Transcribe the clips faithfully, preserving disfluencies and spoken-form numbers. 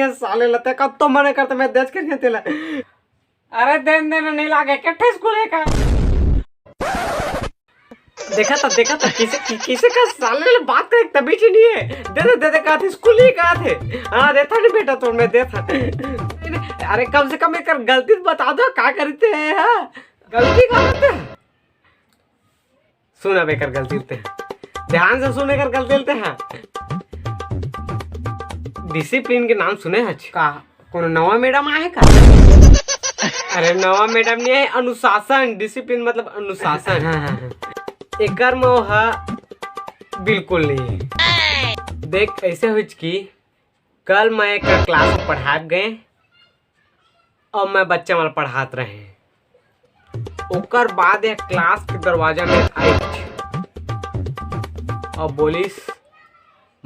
करिया साले ला, ते कब तो मना करता मैं देच करिया तेला। अरे देन देन नहीं लागे, किट्ठे स्कूल है का? देखा था, देखा था, किसे कि, किसे का साले ले बात करे तभी जी नहीं है। दे दे दे दे, कहा थे स्कूल ही कहा थे। हाँ, देता नहीं बेटा, तो मैं देता। अरे, कम से कम एक गलती तो बता दो, का करते हैं? हाँ, गलती का करते हैं। सुन, अब एकर गलती लेते हैं, ध्यान से सुन, एकर गलती लेते हैं। डिसिप्लिन के नाम सुने हच का? कोनो नवा मैडम आए का? अरे, नवा मैडम नहीं है, अनुशासन। डिसिप्लिन मतलब अनुशासन। हाँ, हाँ, हाँ। एकर मोह बिल्कुल नहीं है। देख, ऐसे हुई कि कल मैं एक क्लास में पढ़ाए गए और मैं बच्चा मन पढ़ात रहे। ओकर बाद एक क्लास के दरवाजा में आई और बोलिस,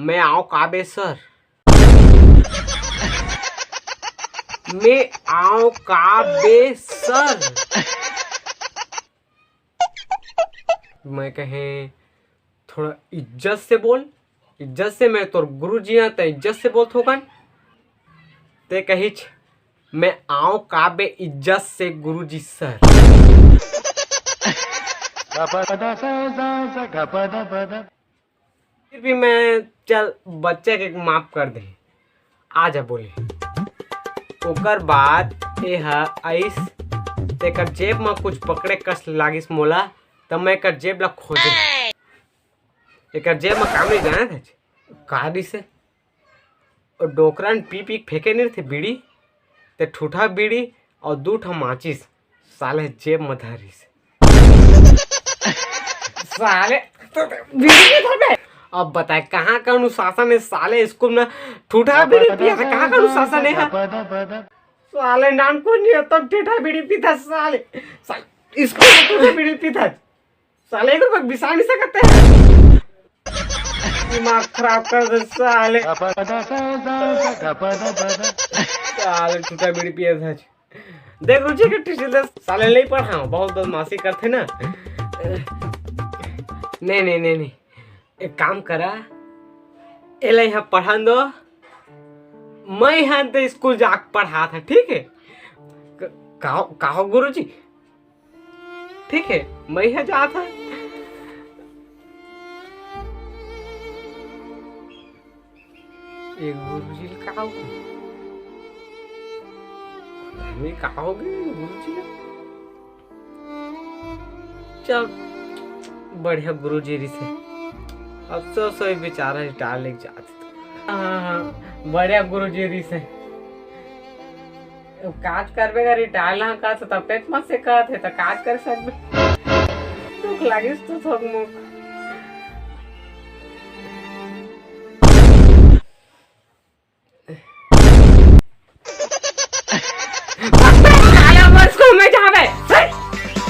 "मैं आऊं का बे सर? मैं आऊं का बे सर?" मैं कहे, "थोड़ा इज्जत से बोल, इज्जत से, मैं तोर गुरुजी आं, त इज्जत से बोल थोकन।" ते कहिच, "मैं आऊं का बे इज्जत से गुरुजी सर?" फिर भी मैं, चल, बच्चा के माफ कर दे, आ जा बोले। ओकर बाद ए ह आइस, तेकर जेब म कुछ पकड़े कस लागिस मोला, त मैं एकर जेब ला खोजे। एकर जेब म काम नहीं जाना था, का दिसे? और डोकरन पी पी के फेंके नहीं थे बीड़ी, ते ठूठा बीड़ी और दू ठा माचिस साले जेब में धरिस। साले, तो, तो, बीड़ी नहीं था बे। अब बताए, कहाँ का अनुशासन है साले? स्कूल में ठूठा बीड़ी पिया था, कहाँ का अनुशासन है? साले नाम को नहीं है, तब ठूठा बीड़ी पीता साले। साले, स्कूल में ठूठा बीड़ी पीता। साले, एक रुपये बिसा नहीं सकते हैं। दिमाग खराब कर दे साले। साले, ठूठा बीड़ी पिया था। देख रुचि के टीचर दे, साले नहीं पढ़ाओ, बहुत बदमाशी करते ना। नहीं, नहीं, नहीं, नहीं, एक काम करा, एला यहाँ पढ़न दो, मैं यहाँ तो स्कूल जाके पढ़ा था, ठीक है? क-, कहो, कहो गुरुजी, ठीक है, मैं यहाँ जात हूँ। ए गुरुजी ल का हो गए? नहीं, का हो गए गुरुजी ल? चल, बढ़िया गुरुजी रिसे। अफसोस होई बेचारा रिटायर लेके जात हे तो। हाँ, हाँ, बढ़िया गुरुजी रिसे। काज करबे गा रिटायर ला का, तो तपेत मत से कहत हे, तो काज कर सकबे। दुख लागिस तो थोक मोक।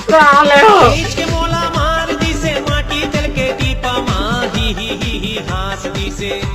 साले हो। बीच के मोला मार दिसे, माटी चल के दीपा मा, ही, ही, ही, ही, हाँस दिसे।